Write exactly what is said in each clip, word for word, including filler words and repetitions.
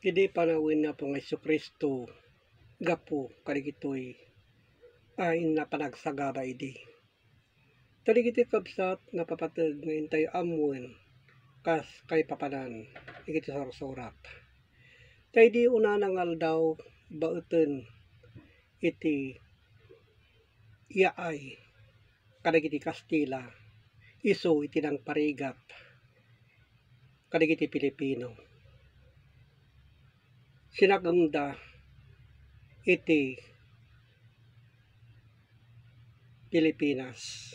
Idi panawen ni Apo nga Jesu-Cristo gapu kadagitoy a inna panagsagaba idi. Ta dagiti kabsat, napapateg nga intayo ammoen kas kaipapanan dagiti sursurat. Ta idi unana nga aldaw, baeten iti yaay kadagiti Kastila, isu iti nangparigat kadagiti Pilipino. Sinagumda iti Pilipinas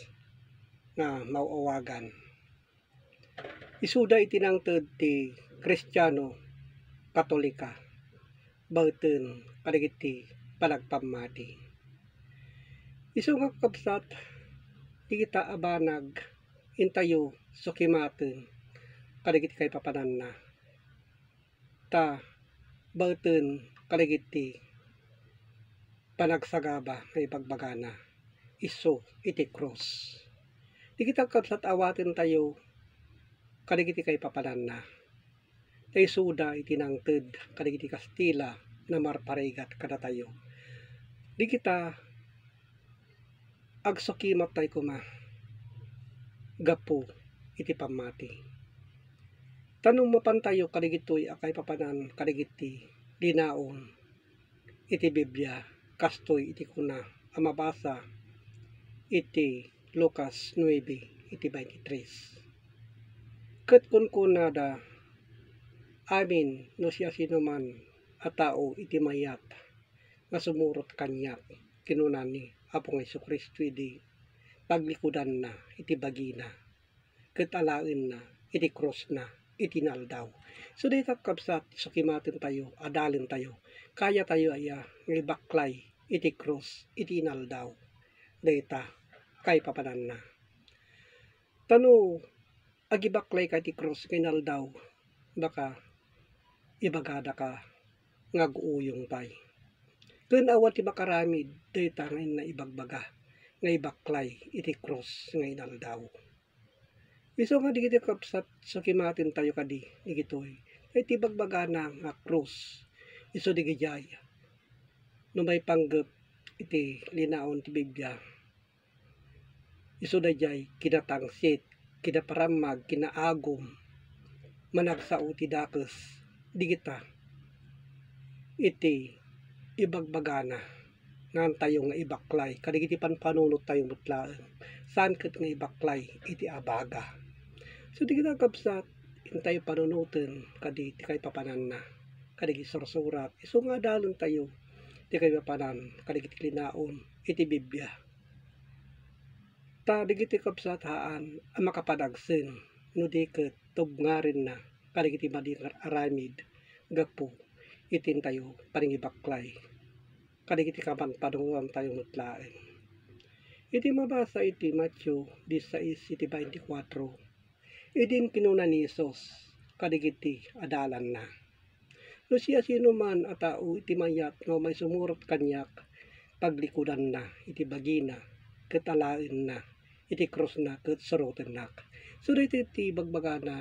nga maaw-awagan. Isuda iti nangted ti Kristiano Katolika, baeten kadagiti panagpammati. Isu nga kabsat, dagita a banag intayo sukimaten kadagiti kaipapananna. Ta baeten kadagiti panagsagaba nga ibagbagana isu iti krus. Dagita kabsat, awatentayo kadagiti kaipapananna. Ta isuda iti nangted kadagiti Kastila nga marparigat kadatayo. Dagita agsukimattayo koma gapu iti pammati. Ta no mapantayo kadagitoy a kaipapanan kadagiti linaon iti Biblia, kastoy iti kuna a mabasa iti Lucas nuebe iti baintitres. Ket kunkunada, "Amin no siasinoman a tao iti mayat nga sumurot kaniak," kinuna ni Apo nga Jesu-Cristo idi, "paglikudanna iti bagina ket alaenna iti krusna iti inaldaw." So, dayta, kabsat, sukimatentayo, adalentayo. Kayatayo aya nga ibaklay iti krus iti inaldaw dayta kaipapananna? Ta no agibaklayka iti krus nga inaldaw, baka ibagada ka nga aguuyong pay. Ken awan ti makaramid dayta nga inna ibagbaga nga ibaklay iti krus nga inaldaw. Isu nga dagiti kabsat, sukimatentayo kadi dagitoy. Iti ibagbagana nga krus, isu dagijay no maipanggep iti linaon ti Biblia, isu dayjay kinatangsit, kinaparammag, kinaagum, managsao ti dakes dagita iti ibagbagana nga haantayo nga ibaklay kadagiti panpanunottayo met laeng, saan ket nga ibaklay iti abaga. So, dagita, kabsat, intayo panunoten kadi ti kaipapananna kadagiti sursurat, isu nga adalentayo ti kaipapanan kadagiti linaon iti Biblia. Ta dagiti kabsat, haan a makapanagsen no di ket tubngarenna kadagiti madi nga aramid gapu iti intayo panangibaklay kadagiti kapanpanunottayo met laeng. Iti mabasa iti Mateo disisais iti baintikwatro, idin kinuna ni Jesus kadagiti adalanna, "No siasinoman a tao iti mayat nga umay sumurot kaniak, paglikudanna iti bagina ket alaenna iti krusna ket surotennak." So, daytoy ti ibagbagana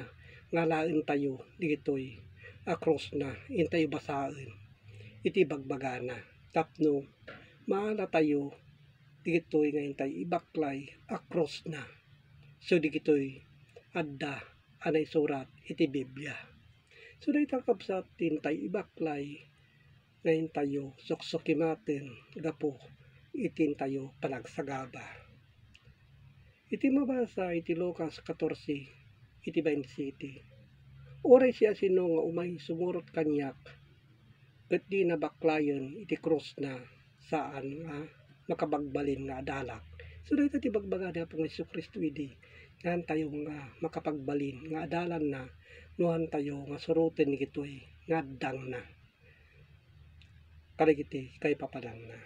nga alaentayo ditoy a krusna, intayo basaen iti ibagbagana tapno maanatayo ditoy nga intayo ibaklay a krusna. So, dagitoy adda a naisurat iti Biblia. So, dayta, kabsat, ti intayo ibaklay nga intayo suksukimaten gapu iti intayo panagsagaba. Iti mabasa iti Lucas katorse iti baintisiyete, "Uray siasino nga umay sumurot kaniak, ket dina baklayen iti krusna, saan nga makapagbalin nga adalak." So, dayta ti ibagbaga ni Apo nga Jesu-Cristo idi, nga haantayo nga makapagbalin nga adalanna no haantayo nga suroten dagitoy nga addangna kadagiti kaipapananna.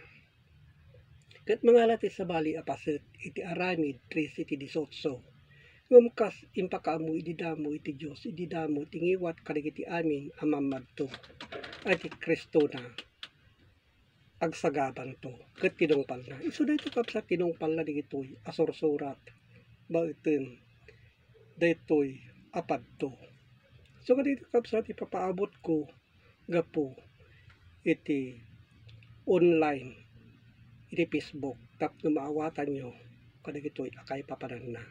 Ket mangala ti sabali a paset iti Aramid tres iti dieciocho, "Ngem kas impakaammo idi damo iti Dios, idi damo ti ngiwat kadagiti amin a mammadto, a iti Cristona agsagabanto." Ket tinungpalna. Isu daytoy, kabsat, tinungpalna dagitoy a sursurat, baeten daytoy a padto. So, kadagitoy, kabsat, ipapaabutko gapu iti online, iti Facebook, tapno maawatanyo kadagitoy a kaipapananna.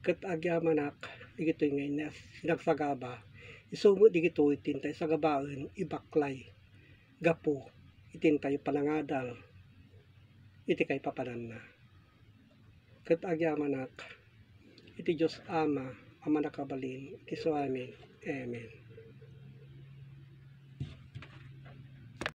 Ket agyamanak, dagitoy nga inas-, sinagsagaba, isu met dagitoy ti intay sagabaen ibaklay gapu iti intay panangadal iti kaipapananna. Ket agyamanak iti Dios Ama a Mannakabalin iti suamin. Amen.